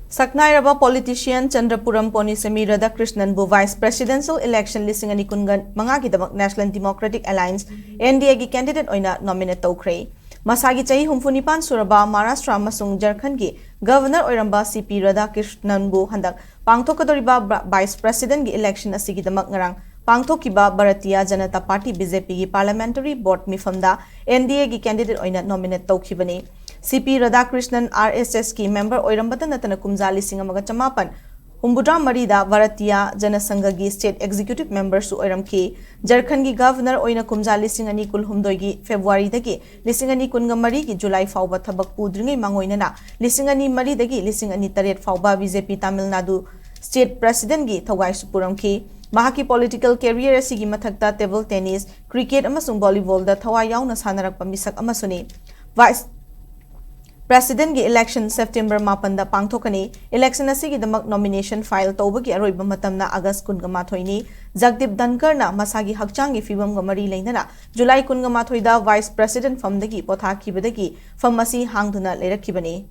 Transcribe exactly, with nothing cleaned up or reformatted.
ꯁꯛꯅꯥꯏꯔꯕ politician ꯆꯟꯗ꯭ꯔꯄꯨꯔꯝ ꯄꯣꯅꯤꯁꯦꯃꯤ ꯔꯙꯥꯀ꯭ꯔꯤꯁꯅꯟꯕꯨ Vice Presidential Election ꯂꯤꯁꯤꯡ ꯑꯅꯤ ꯀꯨꯟꯃꯉꯥꯒꯤꯗꯃꯛ National Democratic Alliance, N D A ꯒꯤ candidate ꯑꯣꯏꯅ nominate ꯇꯧꯈ꯭ꯔꯦ꯫ ꯃꯁꯥꯒꯤ ꯆꯍꯤ ꯍꯨꯝꯐꯨ ꯅꯤꯄꯥꯟ ꯁꯨꯔꯕ ꯃꯍꯥꯔꯥꯁꯇ꯭ꯔ ꯑꯃꯁꯨꯡ ꯖꯔꯈꯟꯒꯤ Governor ꯑꯣꯏꯔꯝꯕ C P ꯔꯙꯥꯀ꯭ꯔꯤꯁꯅꯟꯕꯨ ꯍꯟꯗꯛ ꯄꯥꯡꯊꯣꯛꯀꯗꯧꯔꯤꯕ ꯕ-, Vice Presidentꯒꯤ election ꯑꯁꯤꯒꯤꯗꯃꯛ ꯉꯔꯥꯡ ꯄꯥꯡꯊꯣꯛꯈꯤꯕ Bharatiya Janata party, B J P ꯒꯤ parliamentary board ꯃꯤꯐꯝꯗ N D A ꯒꯤ candidate ꯑꯣꯏꯅ nominate ꯇꯧꯈꯤꯕꯅꯤ꯫ C P ꯔꯙꯥꯀ꯭ꯔꯤꯁꯅꯟ R S S ꯀꯤ member ꯑꯣꯏꯔꯝꯕꯇ ꯅꯠꯇꯅ ꯀꯨꯝꯖꯥ ꯂꯤꯁꯤꯡ ꯑꯃꯒ ꯆꯃꯥꯄꯟ ꯍꯨꯝꯐꯨꯇꯔꯥ ꯃꯔꯤꯗ ꯚꯥꯔꯇꯤꯌꯥ ꯖꯅꯁꯪꯘꯒꯤ state executive memberꯁꯨ ꯑꯣꯏꯔꯝꯈꯤ꯫ ꯖꯔꯈꯟꯒꯤ Governor ꯑꯣꯏꯅ ꯀꯨꯝꯖꯥ ꯂꯤꯁꯤꯡ ꯑꯅꯤ ꯀꯨꯟꯍꯨꯝꯗꯣꯏꯒꯤ Februaryꯗꯒꯤ ꯂꯤꯁꯤꯡ ꯑꯅꯤ ꯀꯨꯟꯒ ꯃꯔꯤꯒꯤ July ꯐꯥꯎꯕ ꯊꯕꯛ ꯄꯨꯗ꯭ꯔꯤꯉꯩ ꯃꯥꯡꯑꯣꯏꯅꯅ ꯂꯤꯁꯤꯡ ꯑꯅꯤ ꯃꯔꯤꯗꯒꯤ ꯂꯤꯁꯤꯡ ꯑꯅꯤ ꯇꯔꯦꯠ ꯐꯥꯎꯕ B J P Tamil Nadu state presidentꯒꯤ ꯊꯧꯒꯥꯏꯁꯨ ꯄꯨꯔꯝꯈꯤ꯫ ꯃꯍꯥꯛꯀꯤ political career ꯑꯁꯤꯒꯤ ꯃꯊꯛꯇ table tennis, cricket ꯑꯃꯁꯨꯡ volleyballꯗ ꯊꯋꯥꯏ ꯌꯥꯎꯅ ꯁꯥꯟꯅꯔꯛꯄ ꯃꯤꯁꯛ ꯑꯃꯁꯨꯅꯤ꯫ Vice Presidentꯒꯤ election September ꯃꯥꯄꯟꯗ ꯄꯥꯡꯊꯣꯛꯀꯅꯤ꯫ Election ꯑꯁꯤꯒꯤꯗꯃꯛ nomination file ꯇꯧꯕꯒꯤ ꯑꯔꯣꯏꯕ ꯃꯇꯝꯅ August ꯀꯨꯟꯒ ꯃꯥꯊꯣꯏꯅꯤ꯫ ꯖꯒꯗꯤꯞ ꯙꯟꯀꯔꯅ ꯃꯁꯥꯒꯤ ꯍꯛꯆꯥꯡꯒꯤ ꯐꯤꯕꯝꯒ ꯃꯔꯤ ꯂꯩꯅꯅ July ꯀꯨꯟꯒ ꯃꯥꯊꯣꯏꯗ Vice President ꯐꯝꯗꯒꯤ ꯄꯣꯊꯥꯈꯤꯕꯗꯒꯤ ꯐꯝ ꯑꯁꯤ ꯍꯥꯡꯗꯨꯅ ꯂꯩꯔꯛꯈꯤꯕꯅꯤ꯫